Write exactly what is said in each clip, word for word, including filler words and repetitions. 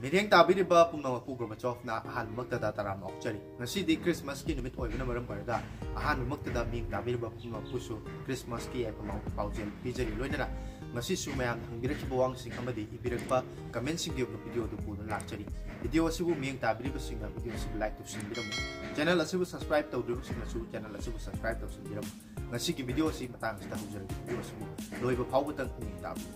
ꯃꯤꯠꯌꯦꯡ ꯇꯥꯕꯤꯔꯤꯕ ꯄꯨꯝꯅꯃꯛꯄꯨ ꯒꯣꯔꯕꯥꯆꯣꯚꯅ ꯑꯍꯥꯟꯕꯃꯛꯇꯗ ꯇꯔꯥꯝꯅ ꯑꯣꯛꯆꯔꯤ꯫ ꯉꯁꯤꯗꯤ ꯈ꯭ꯔꯤꯁꯃꯥꯁꯀꯤ ꯅꯨꯃꯤꯠ ꯑꯣꯏꯕꯅ ꯃꯔꯝ ꯑꯣꯏꯔꯒ ꯑꯍꯥꯟꯕꯃꯛꯇꯗ ꯃꯤꯠꯌꯦꯡ ꯇꯥꯕꯤꯔꯤꯕ ꯄꯨꯝꯅꯃꯛꯄꯨꯁꯨ ꯈ꯭ꯔꯤꯁꯃꯥꯁꯀꯤ ꯌꯥꯏꯐ ꯄꯥꯎꯖꯦꯜ ꯄꯤꯖꯔꯤ꯫ ꯂꯣꯏꯅꯅ ꯉꯁꯤꯁꯨ ꯃꯌꯥꯝꯅ ꯍꯪꯕꯤꯔꯛꯈꯤꯕ ꯋꯥꯍꯪꯁꯤꯡ ꯑꯃꯗꯤ ꯏꯕꯤꯔꯛꯄ ꯀꯃꯦꯟꯁꯤꯡꯒꯤ ꯑꯣꯏꯕ ꯚꯤꯗꯤꯑꯣ ꯑꯗꯨ ꯄꯨꯗꯨꯅ ꯂꯥꯛꯆꯔꯤ꯫ ꯚꯤꯗꯤꯑꯣ ꯑꯁꯤꯕꯨ ꯃꯤꯠꯌꯦꯡ ꯇꯥꯕꯤꯔꯤꯕꯁꯤꯡꯅ ꯚꯤꯗꯤꯑꯣ ꯑꯁꯤꯕꯨ ꯂꯥꯏꯛ ꯇꯧꯁꯤꯟꯕꯤꯔꯝꯃꯨ꯫ ꯆꯦꯅꯦꯜ ꯑꯁꯤꯕꯨ ꯁꯕꯁꯀ꯭ꯔꯥꯏꯕ ꯇꯧꯗ꯭ꯔꯤꯕꯁꯤꯡꯅꯁꯨ ꯆꯦꯅꯦꯜ ꯑꯁꯤꯕꯨ ꯁꯕꯁꯀ꯭ꯔꯥꯏꯕ ꯇꯧꯁꯤꯟꯕꯤꯔꯝꯃꯨ꯫ ꯉꯁꯤꯒꯤ ꯚꯤꯗꯤꯑꯣ ꯑꯁꯤ ꯃꯇꯥꯡ ꯑꯁꯤꯗ ꯍꯧꯖꯔꯒꯦ꯫ ꯚꯤꯗꯤꯑꯣ ꯑꯁꯤꯕꯨ ꯂꯣꯏꯕ ꯐꯥꯎꯕꯗꯪ ꯃꯤꯠꯌꯦꯡ ꯇꯥꯕꯤꯌꯨ꯫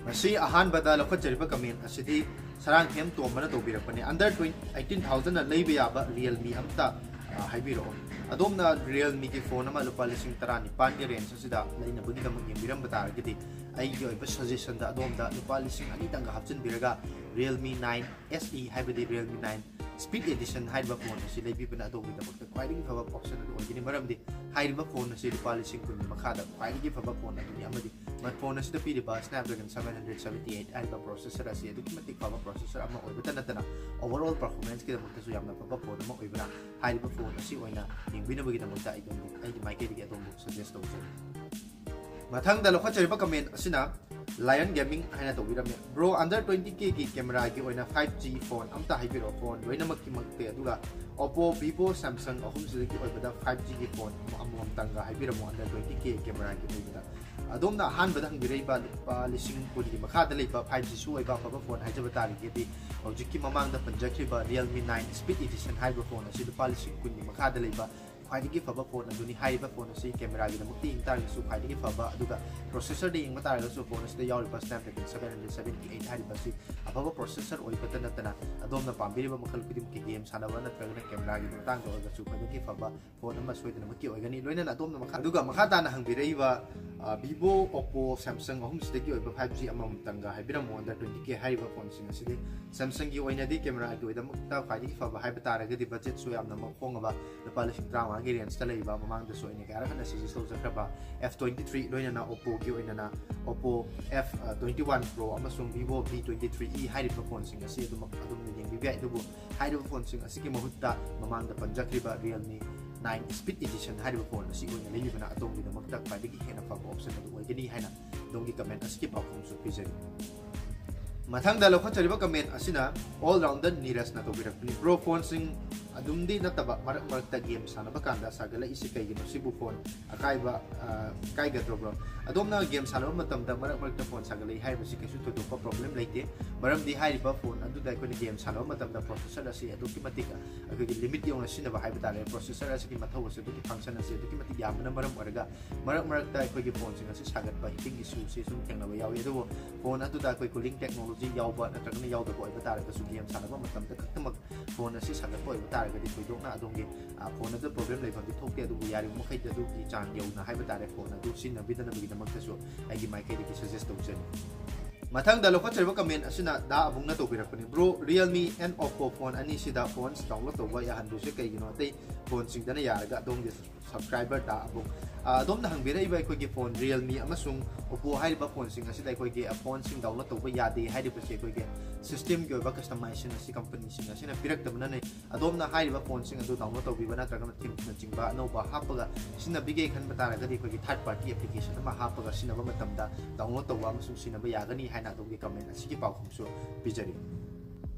ꯉꯁꯤ ꯑꯍꯥꯟꯕꯗ ꯂꯧꯈꯠꯆꯔꯤꯕ ꯀꯃꯦꯟ ꯑꯁꯤꯗꯤ ꯁꯔꯥꯡꯊꯦꯝ ꯇꯣꯝꯕꯅ ꯇꯧꯕꯤꯔꯛꯄꯅꯤ꯫ Under twenty, eighteen thousandꯅ ꯂꯩꯕ ꯌꯥꯕ Realme ꯑꯝꯇ, ꯑ, ꯍꯥꯏꯕꯤꯔꯛꯑꯣ꯫ ꯑꯗꯣꯝꯅ Realmeꯒꯤ ꯐꯣꯟ ꯑꯃ ꯂꯨꯄꯥ ꯂꯤꯁꯤꯡ ꯇꯔꯥꯅꯤꯄꯥꯟꯒꯤ range ꯑꯁꯤꯗ ꯂꯩꯅꯕꯒꯤꯗꯃꯛ ꯌꯦꯡꯕꯤꯔꯝꯕ ꯇꯥꯔꯒꯗꯤ, ꯑꯩꯒꯤ ꯑꯣꯏꯕ suggestionꯗ ꯑꯗꯣꯝꯗ ꯂꯨꯄꯥ ꯂꯤꯁꯤꯡ ꯑꯅꯤꯇꯪꯒ ꯍꯥꯞꯆꯤꯟꯕꯤꯔꯒ Realme nine SE, ꯍꯥꯏꯕꯗꯤ Realme nine Speed Edition ꯍꯥꯏꯔꯤꯕ ꯐꯣꯟ ꯑꯁꯤ ꯂꯩꯕꯤꯕꯅ ꯑꯗꯣꯝꯒꯤꯗꯃꯛꯇ ꯈ꯭ꯋꯥꯏꯗꯒꯤ ꯐꯕ option ꯑꯗꯨ ꯑꯣꯏꯒꯅꯤ꯫ ꯃꯔꯝꯗꯤ ꯍꯥꯏꯔꯤꯕ ꯐꯣꯟ ꯑꯁꯤ ꯂꯨꯄꯥ ꯂꯤꯁꯤꯡ ꯀꯨꯟꯒꯤ ꯃꯈꯥꯗ ꯈ꯭ꯋꯥꯏꯗꯒꯤ ꯐꯕ ꯐꯣꯟ ꯑꯗꯨꯅꯤ, ꯑꯃꯗꯤ ꯐꯣꯟ ꯑꯁꯤꯗ ꯄꯤꯔꯤꯕ Snapdragon seven hundred seventy eight ꯍꯥꯏꯔꯤꯕ processor ꯑꯁꯤ ꯑꯗꯨꯛꯀꯤ ꯃꯇꯤꯛ ꯐꯕ processor ꯑꯃ ꯑꯣꯏꯕꯇ ꯅꯠꯇꯅ overall performanceꯀꯤꯗꯃꯛꯇꯁꯨ ꯌꯥꯝꯅ ꯐꯕ ꯐꯣꯟ ꯑꯃ ꯑꯣꯏꯕꯅ, ꯍꯥꯏꯔꯤꯕ ꯐꯣꯟ ꯑꯁꯤ ꯑꯣꯏꯅ ꯌꯦꯡꯕꯤꯅꯕꯒꯤꯗꯃꯛꯇ ꯑꯩ ꯑꯗꯣꯝꯒꯤ, ꯑꯩꯒꯤ ꯃꯥꯏꯀꯩꯗꯒꯤ ꯑꯗꯣꯝꯕꯨ suggest ꯇꯧꯖꯔꯤ꯫ ꯃꯊꯪꯗ ꯂꯧꯈꯠꯆꯔꯤꯕ ꯀꯃꯦꯟ ꯑꯁꯤꯅ Lion Gaming ꯍꯥꯏꯅ ꯇꯧꯕꯤꯔꯝꯃꯤ꯫ Bro, under twenty Kꯒꯤ cameraꯒꯤ ꯑꯣꯏꯅ five G ꯐꯣꯟ ꯑꯝꯇ ꯍꯥꯏꯕꯤꯔꯛꯑꯣ, ꯐꯣꯟ ꯂꯣꯏꯅꯃꯛꯀꯤꯃꯛꯇꯤ, ꯑꯗꯨꯒ Oppo, Vivo, Samsung ꯑꯍꯨꯝꯁꯤꯗꯒꯤ ꯑꯣꯏꯕꯗ five Gꯒꯤ ꯐꯣꯟ ꯑꯃꯃꯝꯇꯪꯒ ꯍꯥꯏꯕꯤꯔꯝꯃꯣ, under twenty K cameraꯒꯤ ꯑꯣꯏꯕꯗ꯫ ꯑꯗꯣꯝꯅ ꯑꯍꯥꯟꯕꯗ ꯍꯪꯕꯤꯔꯛꯏꯕ ꯂꯨꯄꯥ ꯂꯤꯁꯤꯡ ꯀꯨꯟꯒꯤ ꯃꯈꯥꯗ ꯂꯩꯕ five Gꯁꯨ ꯑꯣꯏꯕ ꯑꯐꯕ ꯐꯣꯟ ꯍꯥꯏꯖꯕ ꯇꯥꯔꯒꯗꯤ, ꯍꯧꯖꯤꯛꯀꯤ ꯃꯃꯥꯡꯗ ꯄꯟꯖꯈ꯭ꯔꯤꯕ Realme nine Speed Edition ꯍꯥꯏꯔꯤꯕ ꯐꯣꯟ ꯑꯁꯤ ꯂꯨꯄꯥ ꯂꯤꯁꯤꯡ ꯀꯨꯟꯒꯤ ꯃꯈꯥꯗ ꯂꯩꯕ ꯈ꯭ꯋꯥꯏꯗꯒꯤ ꯐꯕ ꯐꯣꯟ ꯑꯗꯨꯅꯤ꯫ ꯍꯥꯏꯔꯤꯕ ꯐꯣꯟ ꯑꯁꯤ cameraꯒꯤꯗꯃꯛꯇ ꯌꯦꯡ ꯇꯥꯔꯒꯁꯨ ꯈ꯭ꯋꯥꯏꯗꯒꯤ ꯐꯕ, ꯑꯗꯨꯒ processorꯗ ꯌꯦꯡꯕ ꯇꯥꯔꯒꯁꯨ ꯐꯣꯟ ꯑꯁꯤꯗ ꯌꯥꯎꯔꯤꯕ Snapdragon seven hundred seventy eight ꯍꯥꯏꯔꯤꯕ ꯑꯁꯤ ꯑꯐꯕ processor ꯑꯣꯏꯕꯇ ꯅꯠꯇꯅ, ꯑꯗꯣꯝꯅ ꯄꯥꯝꯕꯤꯔꯤꯕ ꯃꯈꯜ ꯈꯨꯗꯤꯡꯃꯛꯀꯤ game ꯁꯥꯟꯅꯕ ꯅꯠꯇ꯭ꯔꯒꯅ cameraꯒꯤ ꯃꯇꯥꯡꯗ ꯑꯣꯏꯔꯒꯁꯨ ꯈ꯭ꯋꯥꯏꯗꯒꯤ ꯐꯕ ꯐꯣꯟ ꯑꯃ ꯁꯣꯏꯗꯅꯃꯛꯀꯤ ꯑꯣꯏꯒꯅꯤ꯫ ꯂꯣꯏꯅꯅ ꯑꯗꯣꯝꯅ ꯃꯈꯥ, ꯑꯗꯨꯒ ꯃꯈꯥ ꯇꯥꯅ ꯍꯪꯕꯤꯔꯛꯏꯕ, ꯑ, Vivo, Oppo, Samsung ꯑꯍꯨꯝꯁꯤꯗꯒꯤ ꯑꯣꯏꯕ five G ꯑꯃꯃꯝꯇꯪꯒ ꯍꯥꯏꯕꯤꯔꯝꯃꯨ, under twenty K ꯍꯥꯏꯔꯤꯕ ꯐꯣꯟꯁꯤꯡ ꯑꯁꯤꯗꯤ꯫ Samsungꯒꯤ ꯑꯣꯏꯅꯗꯤ cameraꯒꯤ ꯑꯣꯏꯗꯃꯛꯇ ꯈ꯭ꯋꯥꯏꯗꯒꯤ ꯐꯕ ꯍꯥꯏꯕ ꯇꯥꯔꯒꯗꯤ budgetꯁꯨ ꯌꯥꯝꯅꯃꯛ ꯍꯣꯡꯉꯕ, ꯂꯨꯄꯥ ꯂꯤꯁꯤꯡ ꯇꯔꯥꯃꯉꯥꯒꯤ rangeꯇ ꯂꯩꯕ, ꯃꯃꯥꯡꯗꯁꯨ ꯑꯩꯅ ꯀꯌꯥꯔꯛ ꯍꯟꯅ suggest ꯇꯧꯖꯈ꯭ꯔꯕ F twenty three, ꯂꯣꯏꯅꯅ Oppoꯒꯤ ꯑꯣꯏꯅꯅ Oppo F twenty one Pro ꯑꯃꯁꯨꯡ Vivo V twenty three E ꯍꯥꯏꯔꯤꯕ ꯐꯣꯟꯁꯤꯡ ꯑꯁꯤ ꯑꯗꯨꯃꯛ ꯑꯗꯣꯝꯅ ꯌꯦꯡꯕꯤꯕ ꯌꯥꯏ꯫ ꯑꯗꯨꯕꯨ ꯍꯥꯏꯔꯤꯕ ꯐꯣꯟꯁꯤꯡ ꯑꯁꯤꯒꯤ ꯃꯍꯨꯠꯇ ꯃꯃꯥꯡꯗ ꯄꯟꯖꯈ꯭ꯔꯤꯕ Realme nine Speed Edition ꯍꯥꯏꯔꯤꯕ ꯐꯣꯟ ꯑꯁꯤ ꯑꯣꯏꯅ ꯂꯩꯕꯤꯕꯅ ꯑꯗꯣꯝꯒꯤꯗꯃꯛꯇ ꯈ꯭ꯋꯥꯏꯗꯒꯤ ꯍꯦꯟꯅ ꯐꯕ option ꯑꯗꯨ ꯑꯣꯏꯒꯅꯤ ꯍꯥꯏꯅ ꯑꯗꯣꯝꯒꯤ comment ꯑꯁꯤꯒꯤ ꯄꯥꯎꯈꯨꯝꯁꯨ ꯄꯤꯖꯔꯤ꯫ ꯃꯊꯪꯗ ꯂꯧꯈꯠꯆꯔꯤꯕ comment ꯑꯁꯤꯅ All Rounder ꯅꯤꯔꯖꯅ ꯇꯧꯕꯤꯔꯛꯄꯅꯤ꯫ Bro, phoneꯁꯤꯡ ꯑꯗꯨꯝꯗꯤ ꯅꯠꯇꯕ ꯃꯔꯛ ꯃꯔꯛꯇ game ꯁꯥꯟꯅꯕ ꯀꯥꯟꯗ ꯁꯥꯒꯠꯂꯛꯏꯁꯤ ꯀꯩꯒꯤꯅꯣ? ꯁꯤꯕꯨ phone ꯑꯀꯥꯏꯕ, ꯑ, ꯀꯥꯏꯒꯗ꯭ꯔꯣ bro? ꯑꯗꯣꯝꯅ game ꯁꯥꯟꯅꯕ ꯃꯇꯝꯗ ꯃꯔꯛ ꯃꯔꯛꯇ phone ꯁꯥꯒꯠꯂꯛꯏ ꯍꯥꯏꯕꯁꯤ ꯀꯩꯁꯨ ꯊꯣꯏꯗꯣꯛꯄ problem ꯂꯩꯇꯦ꯫ ꯃꯔꯝꯗꯤ ꯍꯥꯏꯔꯤꯕ phone ꯑꯗꯨꯗ ꯑꯩꯈꯣꯏꯅ game ꯁꯥꯟꯅꯕ ꯃꯇꯝꯗ processor ꯑꯁꯤ ꯑꯗꯨꯛꯀꯤ ꯃꯇꯤꯛ ꯑꯩꯈꯣꯏꯒꯤ limit ꯌꯧꯅ ꯁꯤꯖꯤꯟꯅꯕ ꯍꯥꯏꯕ ꯇꯥꯔꯦ꯫ Processor ꯑꯁꯤꯒꯤ ꯃꯊꯧ ꯑꯁꯤ ꯑꯗꯨꯒꯤ function ꯑꯁꯤ ꯑꯗꯨꯛꯀꯤ ꯃꯇꯤꯛ ꯌꯥꯝꯕꯅ ꯃꯔꯝ ꯑꯣꯏꯔꯒ ꯃꯔꯛ ꯃꯔꯛꯇ ꯑꯩꯈꯣꯏꯒꯤ phoneꯁꯤꯡ ꯑꯁꯤ ꯁꯥꯒꯠꯄ, heating issueꯁꯤ ꯁꯨꯝ ꯊꯦꯡꯅꯕ ꯌꯥꯎꯏ꯫ ꯑꯗꯨꯕꯨ phone ꯑꯗꯨꯗ ꯑꯩꯈꯣꯏ cooling technology ꯌꯥꯎꯕ ꯅꯠꯇ꯭ꯔꯒꯅ ꯌꯥꯎꯗꯕ ꯑꯣꯏꯕ ꯇꯥꯔꯒꯁꯨ game ꯁꯥꯟꯅꯕ ꯃꯇꯝꯗ ꯈꯛꯇꯃꯛ phone ꯑꯁꯤ ꯁꯥꯒꯠꯄ ꯑꯣꯏꯕ ꯇꯥꯔꯒꯗꯤ ꯊꯣꯏꯗꯣꯛꯅ ꯑꯗꯣꯝꯒꯤ, ꯑ, phone ꯑꯗꯨ problem ꯂꯩꯐꯝꯗꯤ ꯊꯣꯛꯇꯦ꯫ ꯑꯗꯨꯕꯨ ꯌꯥꯔꯤꯕ ꯃꯈꯩꯗꯤ ꯑꯗꯨꯒꯤ ꯆꯥꯡ ꯌꯧꯅ ꯍꯥꯏꯕ ꯇꯥꯔꯦ phone ꯑꯗꯨ ꯁꯤꯖꯤꯟꯅꯕꯤꯗꯅꯕꯒꯤꯗꯃꯛꯇꯁꯨ ꯑꯩꯒꯤ ꯃꯥꯏꯀꯩꯗꯒꯤ suggest ꯇꯧꯖꯔꯤ꯫ ꯃꯊꯪꯗ ꯂꯧꯈꯠꯆꯔꯤꯕ comment ꯑꯁꯤꯅ ꯗꯥ ꯑꯕꯨꯡꯅ ꯇꯧꯕꯤꯔꯛꯄꯅꯤ꯫ Bro, Realme and Oppo phone ꯑꯅꯤꯁꯤꯗ phones download ꯇꯧꯕ ꯌꯥꯍꯟꯗ꯭ꯔꯤꯁꯦ ꯀꯩꯒꯤꯅꯣ? ꯑꯇꯩ phoneꯁꯤꯡꯗꯅ ꯌꯥꯔꯒ ꯑꯗꯣꯝꯒꯤ subscriber ꯗꯥ ꯑꯕꯨꯡ꯫ ꯑ, ꯑꯗꯣꯝꯅ ꯍꯪꯕꯤꯔꯛꯏꯕ ꯑꯩꯈꯣꯏꯒꯤ phone Realme ꯑꯃꯁꯨꯡ Oppo ꯍꯥꯏꯔꯤꯕ phoneꯁꯤꯡ ꯑꯁꯤꯗ ꯑꯩꯈꯣꯏꯒꯤ, ꯑ, phoneꯁꯤꯡ download ꯇꯧꯕ ꯌꯥꯗꯦ ꯍꯥꯏꯔꯤꯕꯁꯤ ꯑꯩꯈꯣꯏꯒꯤ systemꯒꯤ ꯑꯣꯏꯕ customization ꯑꯁꯤ companyꯁꯤꯡ ꯑꯁꯤꯅ ꯄꯤꯔꯛꯇꯕꯅꯅꯤ꯫ ꯑꯗꯣꯝꯅ ꯍꯥꯏꯔꯤꯕ phoneꯁꯤꯡ ꯑꯗꯨ download ꯇꯧꯕꯤꯕ ꯅꯠꯇ꯭ꯔꯒꯅ themeꯅꯆꯤꯡꯕ ꯑꯅꯧꯕ ꯍꯥꯞꯄꯒ ꯁꯤꯖꯤꯟꯅꯕꯤꯒꯦ ꯈꯟꯕ ꯇꯥꯔꯒꯗꯤ ꯑꯩꯈꯣꯏꯒꯤ third party application ꯑꯃ ꯍꯥꯞꯄꯒ ꯁꯤꯖꯤꯟꯅꯕ ꯃꯇꯝꯗ download ꯇꯧꯕ ꯑꯃꯁꯨꯡ ꯁꯤꯖꯤꯟꯅꯕ ꯌꯥꯒꯅꯤ ꯍꯥꯏꯅ ꯑꯗꯣꯝꯒꯤ comment ꯑꯁꯤꯒꯤ ꯄꯥꯎꯈꯨꯝꯁꯨ ꯄꯤꯖꯔꯤ꯫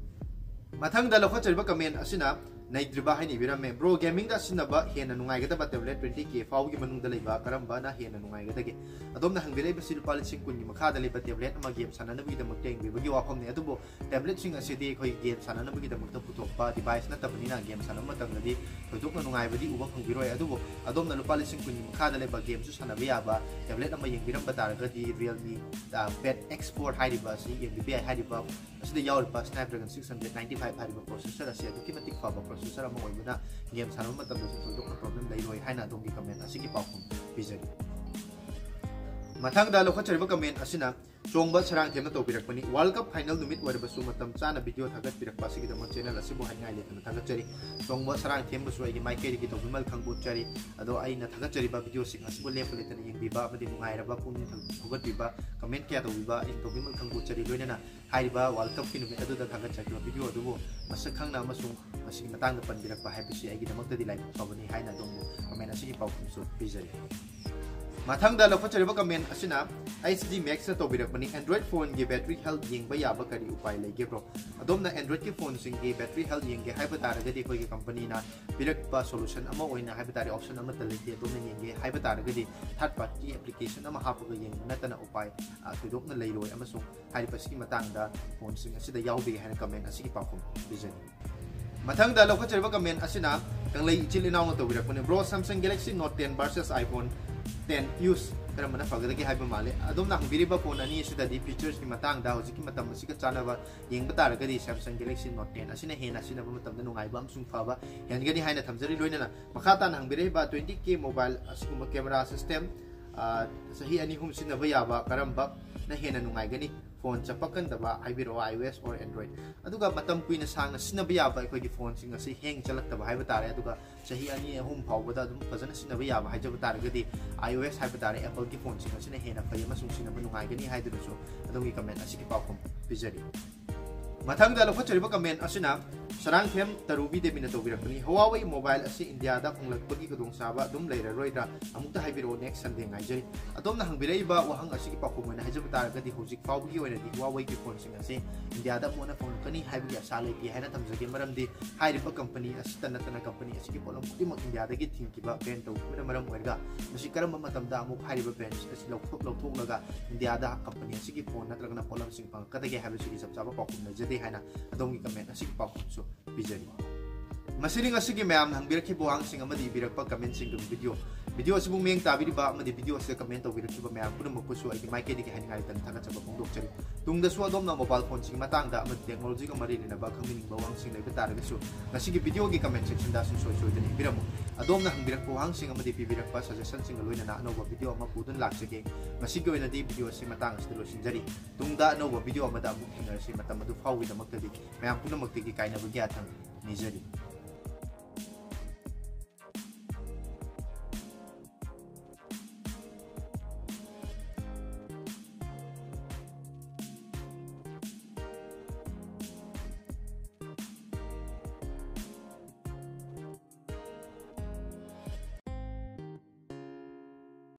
ꯃꯊꯪꯗ ꯂꯧꯈꯠꯆꯔꯤꯕ comment ꯑꯁꯤꯅ ꯅꯩꯗ꯭ꯔꯤꯕ ꯍꯥꯏꯅ ꯏꯕꯤꯔꯝꯃꯦ꯫ Bro, gamingꯗ ꯁꯤꯖꯤꯟꯅꯕ ꯍꯦꯟꯅ ꯅꯨꯡꯉꯥꯏꯒꯗꯕ tablet twenty K ꯐꯥꯎꯒꯤ ꯃꯅꯨꯡꯗ ꯂꯩꯕ ꯀꯔꯝꯕꯅ ꯍꯦꯟꯅ ꯅꯨꯡꯉꯥꯏꯒꯗꯒꯦ? ꯑꯗꯣꯝꯅ ꯍꯪꯕꯤꯔꯛꯏꯕꯁꯤ ꯂꯨꯄꯥ ꯂꯤꯁꯤꯡ ꯀꯨꯟꯒꯤ ꯃꯈꯥꯗ ꯂꯩꯕ tablet ꯑꯃ game ꯁꯥꯟꯅꯅꯕꯒꯤꯗꯃꯛꯇ ꯌꯦꯡꯕꯤꯕꯒꯤ ꯋꯥꯐꯝꯅꯤ꯫ ꯑꯗꯨꯕꯨ tabletꯁꯤꯡ ꯑꯁꯤꯗꯤ ꯑꯩꯈꯣꯏ game ꯁꯥꯟꯅꯅꯕꯒꯤꯗꯃꯛꯇ ꯄꯨꯊꯣꯛꯄ device ꯅꯠꯇꯕꯅꯤꯅ game ꯁꯥꯟꯅꯕ ꯃꯇꯝꯗꯗꯤ ꯊꯣꯏꯗꯣꯛꯅ ꯅꯨꯡꯉꯥꯏꯕꯗꯤ ꯎꯕ ꯐꯪꯕꯤꯔꯣꯏ꯫ ꯑꯗꯨꯕꯨ ꯑꯗꯣꯝꯅ ꯂꯨꯄꯥ ꯂꯤꯁꯤꯡ ꯀꯨꯟꯒꯤ ꯃꯈꯥꯗ ꯂꯩꯕ gameꯁꯨ ꯁꯥꯟꯅꯕ ꯌꯥꯕ tablet ꯑꯃ ꯌꯦꯡꯕꯤꯔꯝꯕ ꯇꯥꯔꯒꯗꯤ Realme, ꯑ, Pad X four ꯍꯥꯏꯔꯤꯕ ꯑꯁꯤ ꯌꯦꯡꯕꯤꯕ ꯌꯥꯏ꯫ ꯍꯥꯏꯔꯤꯕ ꯑꯁꯤꯗ ꯌꯥꯎꯔꯤꯕ Snapdragon six hundred ninety five ꯍꯥꯏꯔꯤꯕ processor ꯑꯁꯤ ꯑꯗꯨꯛꯀꯤ ꯃꯇꯤꯛ ꯐꯕ processor ꯑꯃ ꯑꯣꯏꯕꯅ game ꯁꯥꯟꯅꯕ ꯃꯇꯝꯗꯁꯨ ꯊꯣꯏꯗꯣꯛꯅ problem ꯂꯩꯔꯣꯏ ꯍꯥꯏꯅ ꯑꯗꯣꯝꯒꯤ comment ꯑꯁꯤꯒꯤ ꯄꯥꯎꯈꯨꯝ ꯄꯤꯖꯔꯤ꯫ ꯃꯊꯪꯗ ꯂꯧꯈꯠꯆꯔꯤꯕ comment ꯑꯁꯤꯅ ꯆꯣꯡꯕ ꯁꯔꯥꯡꯊꯦꯝꯅ ꯇꯧꯕꯤꯔꯛꯄꯅꯤ꯫ World Cup final ꯅꯨꯃꯤꯠ ꯑꯣꯏꯔꯕꯁꯨ ꯃꯇꯝ ꯆꯥꯅ video ꯊꯥꯒꯠꯄꯤꯔꯛꯄ ꯑꯁꯤꯒꯤꯗꯃꯛ channel ꯑꯁꯤꯕꯨ ꯍꯥꯏꯅꯤꯡꯉꯥꯏ ꯂꯩꯇꯅ ꯊꯥꯒꯠꯆꯔꯤ꯫ ꯆꯣꯡꯕ ꯁꯔꯥꯡꯊꯦꯝꯕꯨꯁꯨ ꯑꯩꯒꯤ ꯃꯥꯏꯀꯩꯗꯒꯤ ꯇꯧꯕꯤꯃꯜ ꯈꯪꯕꯣꯠꯆꯔꯤ꯫ ꯑꯗꯣ ꯑꯩꯅ ꯊꯥꯒꯠꯆꯔꯤꯕ videoꯁꯤꯡ ꯑꯁꯤꯕꯨ ꯂꯦꯞꯄ ꯂꯩꯇꯅ ꯌꯦꯡꯕꯤꯕ ꯑꯃꯗꯤ ꯅꯨꯡꯉꯥꯏꯔꯕ ꯄꯨꯛꯅꯤꯡ ꯊꯧꯒꯠꯄꯤꯕ, comment ꯀꯌꯥ ꯇꯧꯕꯤꯕ ꯑꯩꯅ ꯇꯧꯕꯤꯃꯜ ꯈꯪꯕꯣꯠꯆꯔꯤ꯫ ꯂꯣꯏꯅꯅ ꯍꯥꯏꯔꯤꯕ World Cupꯀꯤ ꯅꯨꯃꯤꯠ ꯑꯗꯨꯗ ꯊꯥꯒꯠꯆꯈꯤꯕ video ꯑꯗꯨꯕꯨ ꯃꯁꯛ ꯈꯪꯅ ꯑꯃꯁꯨꯡ ꯃꯁꯤꯒꯤ ꯃꯇꯥꯡꯗ ꯄꯟꯕꯤꯔꯛꯄ ꯍꯥꯏꯕꯁꯤ ꯑꯩꯒꯤꯗꯃꯛꯇꯗꯤ ꯂꯥꯏꯕꯛ ꯐꯕꯅꯤ ꯍꯥꯏꯅ ꯑꯗꯣꯝꯕꯨ comment ꯑꯁꯤꯒꯤ ꯄꯥꯎꯈꯨꯝꯁꯨ ꯄꯤꯖꯔꯤ꯫ ꯃꯊꯪꯗ ꯂꯧꯈꯠꯆꯔꯤꯕ comment ꯑꯁꯤꯅ H D Max ꯅ ꯇꯧꯕꯤꯔꯛꯄꯅꯤ, Android phone ꯒꯤ battery health ꯌꯦꯡꯕ ꯌꯥꯕ ꯀꯔꯤ ꯎꯄꯥꯏ ꯂꯩꯒꯦ bro? ꯑꯗꯣꯝꯅ Android ꯀꯤ phone ꯁꯤꯡꯒꯤ battery health ꯌꯦꯡꯒꯦ ꯍꯥꯏꯕ ꯇꯥꯔꯒꯗꯤ ꯑꯩꯈꯣꯏꯒꯤ company ꯅ ꯄꯤꯔꯛꯄ solution ꯑꯃ ꯑꯣꯏꯅ ꯍꯥꯏꯕ ꯇꯥꯔꯦ, option ꯑꯃꯠꯇ ꯂꯩꯇꯦ꯫ ꯑꯗꯣꯝꯅ ꯌꯦꯡꯒꯦ ꯍꯥꯏꯕ ꯇꯥꯔꯒꯗꯤ third party application ꯑꯃ ꯍꯥꯞꯄꯒ ꯌꯦꯡꯕ ꯅꯠꯇꯅ ꯎꯄꯥꯏ, ꯑ, ꯊꯣꯏꯗꯣꯛꯅ ꯂꯩꯔꯣꯏ, ꯑꯃꯁꯨꯡ ꯍꯥꯏꯔꯤꯕ ꯑꯁꯤꯒꯤ ꯃꯇꯥꯡꯗ phone ꯁꯤꯡ ꯑꯁꯤꯗ ꯌꯥꯎꯗꯦ ꯍꯥꯏꯅ comment ꯑꯁꯤꯒꯤ ꯄꯥꯎꯈꯨꯝ ꯄꯤꯖꯔꯤ꯫ ꯃꯊꯪꯗ ꯂꯧꯈꯠꯆꯔꯤꯕ comment ꯑꯁꯤꯅ ꯀꯪꯂꯩ ꯏꯆꯤꯜ ꯏꯅꯥꯎꯅ ꯇꯧꯕꯤꯔꯛꯄꯅꯤ, Bro, Samsung Galaxy Note ten versus iPhone ten use ꯀꯔꯝꯕꯅ ꯐꯒꯗꯒꯦ ꯍꯥꯏꯕ ꯃꯥꯜꯂꯤ꯫ ꯑꯗꯣꯝꯅ ꯍꯪꯕꯤꯔꯤꯕ phone ꯑꯅꯤ ꯑꯁꯤꯗꯗꯤ features ꯀꯤ ꯃꯇꯥꯡꯗ ꯍꯧꯖꯤꯛꯀꯤ ꯃꯇꯝ ꯑꯁꯤꯒ ꯆꯥꯟꯅꯕ ꯌꯦꯡꯕ ꯇꯥꯔꯒꯗꯤ Samsung Galaxy Note ten ꯑꯁꯤꯅ ꯍꯦꯟꯅ ꯁꯤꯖꯤꯟꯅꯕ ꯃꯇꯝꯗ ꯅꯨꯡꯉꯥꯏꯕ ꯑꯃꯁꯨꯡ ꯐꯕ ꯍꯦꯟꯒꯅꯤ ꯍꯥꯏꯅ ꯊꯝꯖꯔꯤ꯫ ꯂꯣꯏꯅꯅ ꯃꯈꯥ ꯇꯥꯅ ꯍꯪꯕꯤꯔꯛꯏꯕ twenty K mobile ꯑꯁꯤꯒꯨꯝꯕ camera system, ꯑ, ꯆꯍꯤ ꯑꯅꯤ ꯑꯍꯨꯝ ꯁꯤꯖꯤꯟꯅꯕ ꯌꯥꯕ ꯀꯔꯝꯕꯅ ꯍꯦꯟꯅ ꯅꯨꯡꯉꯥꯏꯒꯅꯤ? Phone ꯆꯠꯄꯀꯟꯗꯕ ꯍꯥꯏꯕꯤꯔꯛꯑꯣ, iOS or Android꯫ ꯑꯗꯨꯒ ꯃꯇꯝ ꯀꯨꯏꯅ ꯁꯥꯡꯅ ꯁꯤꯖꯤꯟꯅꯕ ꯌꯥꯕ ꯑꯩꯈꯣꯏꯒꯤ phone ꯁꯤꯡ ꯑꯁꯤ hang ꯆꯠꯂꯛꯇꯕ ꯍꯥꯏꯕ ꯇꯥꯔꯦ, ꯑꯗꯨꯒ ꯆꯍꯤ ꯑꯅꯤ ꯑꯍꯨꯝ ꯐꯥꯎꯕꯗ ꯑꯗꯨꯝ ꯐꯖꯅ ꯁꯤꯖꯤꯟꯅꯕ ꯌꯥꯕ ꯍꯥꯏꯖꯕ ꯇꯥꯔꯒꯗꯤ iOS ꯍꯥꯏꯕ ꯇꯥꯔꯦ, Apple ꯒꯤ phone ꯁꯤꯡ ꯑꯁꯤꯅ ꯍꯦꯟꯅ ꯐꯩ ꯑꯃꯁꯨꯡ ꯁꯤꯖꯤꯟꯅꯕ ꯅꯨꯡꯉꯥꯏꯒꯅꯤ ꯍꯥꯏꯗꯨꯅꯁꯨ ꯑꯗꯣꯝꯒꯤ comment ꯑꯁꯤꯒꯤ ꯄꯥꯎꯈꯨꯝ ꯄꯤꯖꯔꯤ꯫ ꯃꯊꯪꯗ ꯂꯧꯈꯠꯆꯔꯤꯕ comment ꯑꯁꯤꯅ ꯁꯔꯥꯡꯊꯦꯝ ꯇꯔꯨꯕꯤ ꯗꯦꯕꯤꯅ ꯇꯧꯕꯤꯔꯛꯄꯅꯤ, Huawei mobile ꯑꯁꯤ ꯏꯟꯗꯤꯌꯥꯗ ꯐꯪꯂꯛꯄꯒꯤ ꯈꯨꯗꯣꯡꯆꯥꯕ ꯑꯗꯨꯝ ꯂꯩꯔꯔꯣꯏꯗ꯭ꯔꯥ? ꯑꯃꯨꯛꯇ ꯍꯥꯏꯕꯤꯔꯛꯑꯣ, next Sunday ꯉꯥꯏꯖꯔꯤ꯫ ꯑꯗꯣꯝꯅ ꯍꯪꯕꯤꯔꯛꯏꯕ ꯋꯥꯍꯪ ꯑꯁꯤꯒꯤ ꯄꯥꯎꯈꯨꯝ ꯑꯣꯏꯅ ꯍꯥꯏꯖꯕ ꯇꯥꯔꯒꯗꯤ ꯍꯧꯖꯤꯛ ꯐꯥꯎꯕꯒꯤ ꯑꯣꯏꯅꯗꯤ Huawei ꯒꯤ phone ꯁꯤꯡ ꯑꯁꯤ ꯏꯟꯗꯤꯌꯥꯗ ꯑꯃꯨꯛ ꯍꯟꯅ ꯐꯪꯂꯛꯀꯅꯤ ꯍꯥꯏꯕꯒꯤ ꯑꯁꯥ ꯂꯩꯇꯦ ꯍꯥꯏꯅ ꯊꯝꯖꯒꯦ, ꯃꯔꯝꯗꯤ ꯍꯥꯏꯔꯤꯕ company ꯑꯁꯤꯇ ꯅꯠꯇꯅ company ꯑꯁꯤꯒꯤ ꯄꯣꯠꯂꯝ ꯈꯨꯗꯤꯡꯃꯛ ꯏꯟꯗꯤꯌꯥꯗꯒꯤ ꯊꯤꯡꯈꯤꯕ, ban ꯇꯧꯈꯤꯕꯅ ꯃꯔꯝ ꯑꯣꯏꯔꯒ ꯃꯁꯤ ꯀꯔꯝꯕ ꯃꯇꯝꯗ ꯑꯃꯨꯛ ꯍꯥꯏꯔꯤꯕ ban ꯑꯁꯤ ꯂꯧꯊꯣꯛ-, ꯂꯧꯊꯣꯛꯂꯒ ꯏꯟꯗꯤꯌꯥꯗ company ꯑꯁꯤꯒꯤ phone ꯅꯠꯇ꯭ꯔꯒꯅ ꯄꯣꯠꯂꯝꯁꯤꯡ ꯐꯪꯂꯛꯀꯗꯒꯦ ꯍꯥꯏꯕꯁꯤꯒꯤ ꯆꯞ ꯆꯥꯕ ꯄꯥꯎꯈꯨꯝ ꯂꯩꯖꯗꯦ ꯍꯥꯏꯅ ꯑꯗꯣꯝꯒꯤ comment ꯑꯁꯤꯒꯤ ꯄꯥꯎꯈꯨꯝꯁꯨ ꯄꯤꯖꯔꯤ꯫ ꯃꯁꯤꯅꯤ ꯉꯁꯤꯒꯤ ꯃꯌꯥꯝꯅ ꯍꯪꯕꯤꯔꯛꯈꯤꯕ ꯋꯥꯍꯪꯁꯤꯡ ꯑꯃꯗꯤ ꯏꯕꯤꯔꯛꯄ comment ꯁꯤꯡꯒꯤ video꯫ Video ꯑꯁꯤꯕꯨ ꯃꯤꯠꯌꯦꯡ ꯇꯥꯕꯤꯔꯤꯕ ꯑꯃꯗꯤ video ꯑꯁꯤꯗ comment ꯇꯧꯕꯤꯔꯛꯈꯤꯕ ꯃꯌꯥꯝ ꯄꯨꯝꯅꯃꯛꯄꯨꯁꯨ ꯑꯩꯒꯤ ꯃꯥꯏꯀꯩꯗꯒꯤ ꯍꯥꯏꯅꯤꯡꯉꯥꯏ ꯂꯩꯇꯅ ꯊꯥꯒꯠꯆꯕ ꯐꯣꯡꯗꯣꯛꯆꯔꯤ꯫ ꯇꯨꯡꯗꯁꯨ ꯑꯗꯣꯝꯅ mobile phone ꯁꯤꯡꯒꯤ ꯃꯇꯥꯡꯗ ꯑꯃꯗꯤ technology ꯒ ꯃꯔꯤ ꯂꯩꯅꯕ ꯈꯪꯕꯤꯅꯤꯡꯕ ꯋꯥꯍꯪꯁꯤꯡ ꯂꯩꯕ ꯇꯥꯔꯒꯁꯨ ꯉꯁꯤꯒꯤ video ꯒꯤ comment section ꯗ ꯁꯨꯡꯁꯣꯏ ꯁꯣꯏꯗꯅ ꯏꯕꯤꯔꯝꯃꯨ꯫ ꯑꯗꯣꯝꯅ ꯍꯪꯕꯤꯔꯛꯄ ꯋꯥꯍꯪꯁꯤꯡ ꯑꯃꯗꯤ ꯄꯤꯕꯤꯔꯛꯄ suggestion ꯁꯤꯡꯒ ꯂꯣꯏꯅꯅ ꯑꯅꯧꯕ video ꯑꯃ ꯄꯨꯗꯨꯅ ꯂꯥꯛꯆꯒꯦ꯫ ꯉꯁꯤꯒꯤ ꯑꯣꯏꯅꯗꯤ video ꯑꯁꯤ ꯃꯇꯥꯡ ꯑꯁꯤꯗ ꯂꯣꯏꯁꯤꯟꯖꯔꯤ꯫ ꯇꯨꯡꯗ ꯑꯅꯧꯕ video ꯑꯃꯗ ꯑꯃꯨꯛ ꯊꯦꯡꯅꯔꯁꯤ꯫ ꯃꯇꯝ ꯑꯗꯨ ꯐꯥꯎꯒꯤꯗꯃꯛꯇꯗꯤ ꯃꯌꯥꯝ ꯄꯨꯝꯅꯃꯛꯇꯒꯤ ꯀꯥꯏꯅꯕꯒꯤ ꯌꯥꯊꯪ ꯅꯤꯖꯔꯤ꯫